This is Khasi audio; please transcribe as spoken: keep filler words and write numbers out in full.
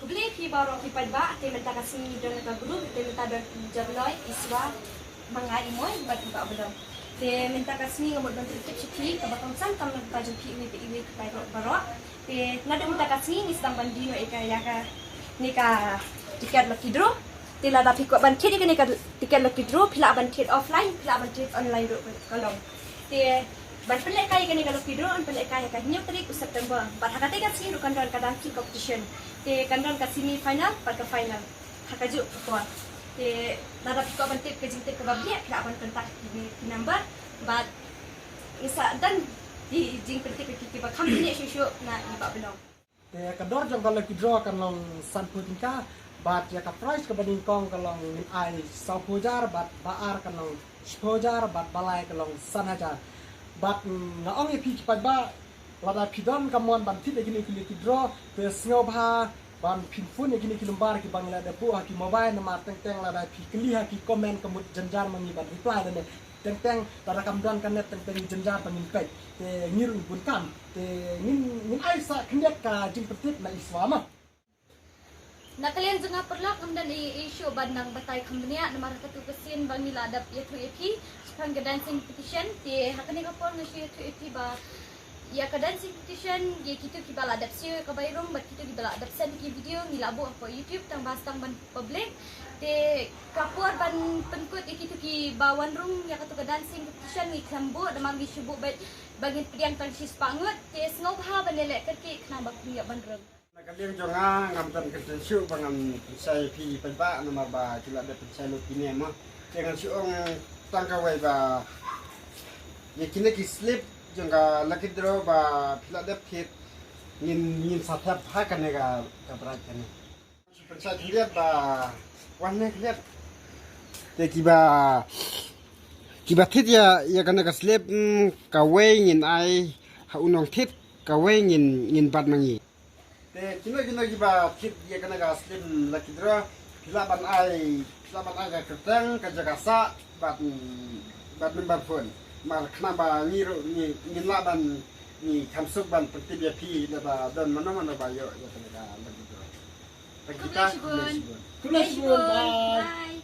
Khublei phi baroh phi paidbah, te mynta ka sngi don ka group, te mynta don Jabnoi, Iswa, Manga Imoi, bad i Bah Blom. Te mynta ka sngi nga mut ban tip tip sha phi kaba kongsan tam ba jong phi iwei pa iwei phi paidbah baroh. Te naduh mynta ka sngi ngi sdang ban die noh ïa ka, ïa kane ka tiket lucky draw. Te lada phi kwah ban thied ïa kane ka tiket lucky draw, phi lah ban thied offline, phi lah ban thied online ruh ka long. Te ban pynlehkai ïa kane ka lucky draw, ban pynlehkai ha ka hynñiew tarik u September. Bad ha kata ka sngi ruh kan don ka dancing competition. Te kan don ka semi final bad ka final ha kajuh ka por. Te lada phi kwah ban tip ka jingtip kaba biang, phi lah ban contact ki, ki number. Bad ngi sa don ki jingpyntip ïa ki kiba kham bniah shuh shuh na i Bah Blom. Te ka dor jong ka lucky draw kan long sanphew tyngka, bad ïa ka prize kaba nyngkong ka long ngin ai sawphew hajar, bad ba ar kan long shiphew hajar, bad ba lai ka long san hajar. Bad, mm, nga ong ïa phi ki paidbah, lada phi don ka mon ban thied ïa kine ki lucky draw, te sngewbha ban phin phone ïa kine ki number kiba ngi la dep buh ha ki mobile, namar teng teng lada phi kylli ha ki comment ka mut jynjar ma ngi ban reply lane. Teng teng lada kam don ka net teng teng jynjar ba ngin peit. Te ngi ruh bun kam. Te ngin, ngin ai sa khyndiat ka jingpyntip na Iswa ma. Na ka liang jong nga paralok ngam don ei ei shuh ban nang batai kham bniah namar ha katu ka sien ba ngi la dep ïathuh ïa phi shaphang ka dancing competition. Te ha kane ka por nga shu ïathuh ïa phi ba ïa ka dancing competition, ïa kito kiba la dep siew ïa ka bai rung bad kito kiba la dep send ki video ngi la buh hapoh YouTube tang ba sdang ban public. Te ka por ban pynkut ïa kito kiba wan rung ïa katu ka dancing competition ngi khlem buh, namar ngi shu buh beit ba ngin pdiang tang shispah ngut. Te sngewbha ban ïaleh kyrkieh khnang ba kin ïoh ban rung. Na ka liang jong nga ngam don kyntien shuh ba ngan pynshai ïa phi paidbah namar ba ki la dep pynshai lut kine mo. Te ngan shu ong tang kawei ba ïa kine ki slip jong ka lucky draw ba phi la dep thied ngin, ngin sa thep ha kane ka, ka bright kane. Pynshai khyndiat ba wan ne khyndiat. Te kiba, kiba thied ïa, ïa kane ka slip, mm, kawei ngin ai ha u nongthied, kawei ngin, ngin bat ma ngi. Te kino kino kiba thied ïa kane ka slip lucky draw, phi lah ban ai, phi lah ban ai ka kyrteng, ka jaka sah bad, bad number phone. Mar khnang ba ngi ruh ngi, ngin lah ban, ngi kham suk ban pyntip ïa phi lada don mano mano ba ïoh ïa kane ka lucky draw. Thank you. Khublei shibun. Khublei shibun. Bye.